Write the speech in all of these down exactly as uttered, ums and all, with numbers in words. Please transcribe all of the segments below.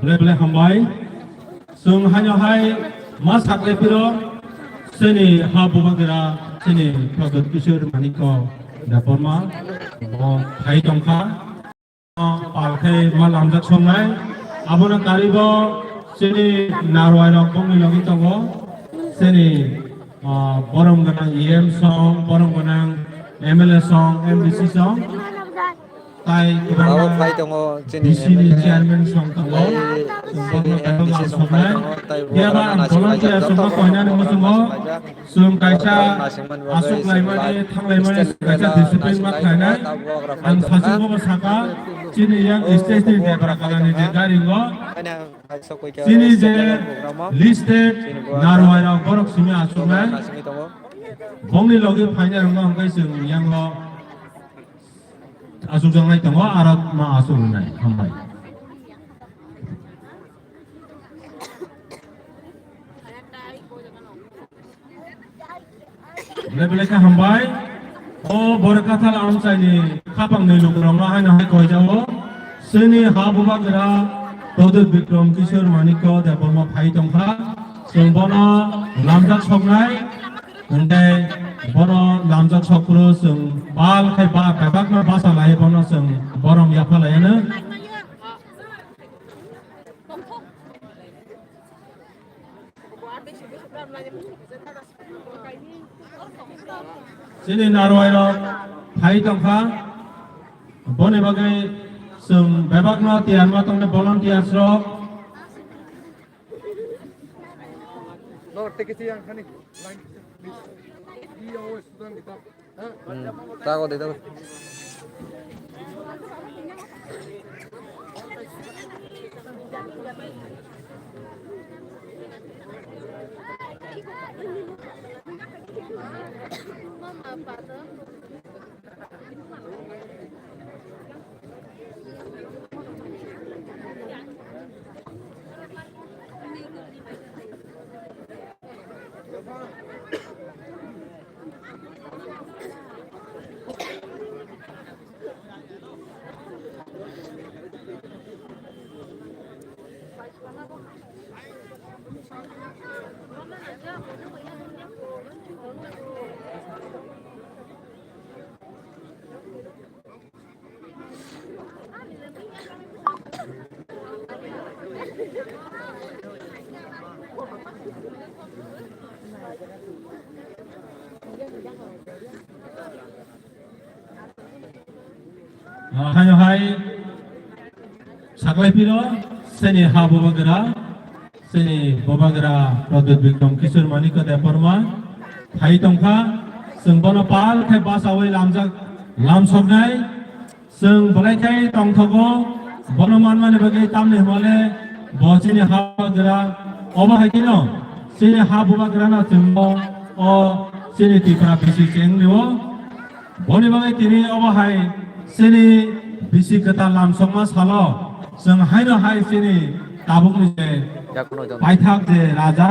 Belai belai hambai. Chwng haino hai ma saklai phiro chini ha bubagra chini Pradyot Kishore Manikya Debbarma bo phai tongkha. Pal khe ma lamjak songnai. Abono karibo chini narwai rok bongni logi tongo. Chini, ah, borom gwnang E M song, borom gwnang M L A song, M D C song. Tai kwbangma abo phai tongo chini B C ni M L A, chairman song tongo. Tai chini Chwng bono M D C kaitor song phai lamsoknai. Tongo, tai bo Phiya ba ang nasi volunteer paijak song joto koinani muchungo. Chwng kaisa aswk laimani, thang laimani, kaisa discipline ma khlainai. Ang sachwngbo saka, chini yang stage ni debra kalani je gari ngo. Chini je listed narwai rok borok simi aswknai. Bongni logi phainai rokno hwnkhe chwng yang lo aswkjaknai tongo, aro ma aswknai. Hambai. Belai belai khe hambai. O Borkathal amchaini khapangni lukurokno haino hai koijao. Chini ha bubagra Pradyot Bikram Kishore Manikya Debbarma phai tongkha. Chwng bono lamjak soknai. Hwnkhe bono lamjak sokphuru chwng bal khai ba bebakno basa lai bono chwng borom yapha laiano. Chini narwai rok phai tongkha, boni bagwi chwng bebakno tiyar ma tongnai volunteers rok. Tago de, tago. Haino hai saklai phiro chini ha bubagra. Chini bubagra Pradyot Bikram Kishore Manikya Debbarma phai tongkha, chwng bono pal khai basawi lamjak lamsoknai, chwng belai khai tongthogo, bono manmani bagwi tamni hwnmale bo chini ha bubagra obo hai kheno chini ha bubagrano chwngno o chini Tipra bisi chengni o. Boni bagwi tini obo hai chini bisi kwtal lamsokma salo chwng haino hai chini tabukni je paithak je raja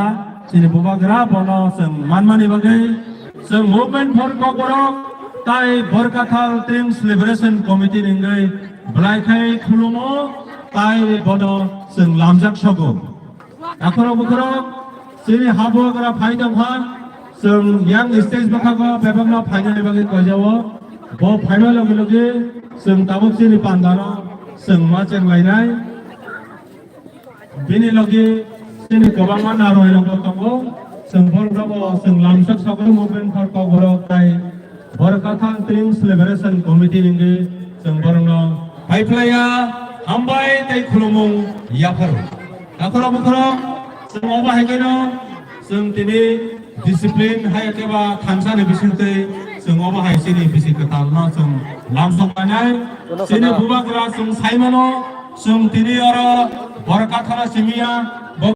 chini bubagra bono chwng manmani bagwi chwng Movement for Kokborok tai Borkathal Tings Liberation Committee ni wngwi belai khai khulumo tai bono chwng lamjak sogo. Akhoro bukhoro chini ha bubagra phai tongkha, chwng yang stage bwkhago bebakno phainani bagwi koijao. Bo phaima logi logi chwng tabuk chini pandano chwng ma chenglainai. Bini logi chini kwbangma narwai rokbo tongo, chwng borokno bo chwng lamsak sogwi Movement for Kokborok tai Borkathal Tings Liberation Committee ni wngwi chwng borokno phaiphlaiya, hambai tei khulumung yapharo. Takhoro bukhoro chwng obo hai kheno chwng tini discipline hai khe ba thansa ni bisingtwi chwng obo hai chini bisi kwtal no chwng lamsok painai. Chini bubagra chwng saimano chwng tini oro Borkathal simiya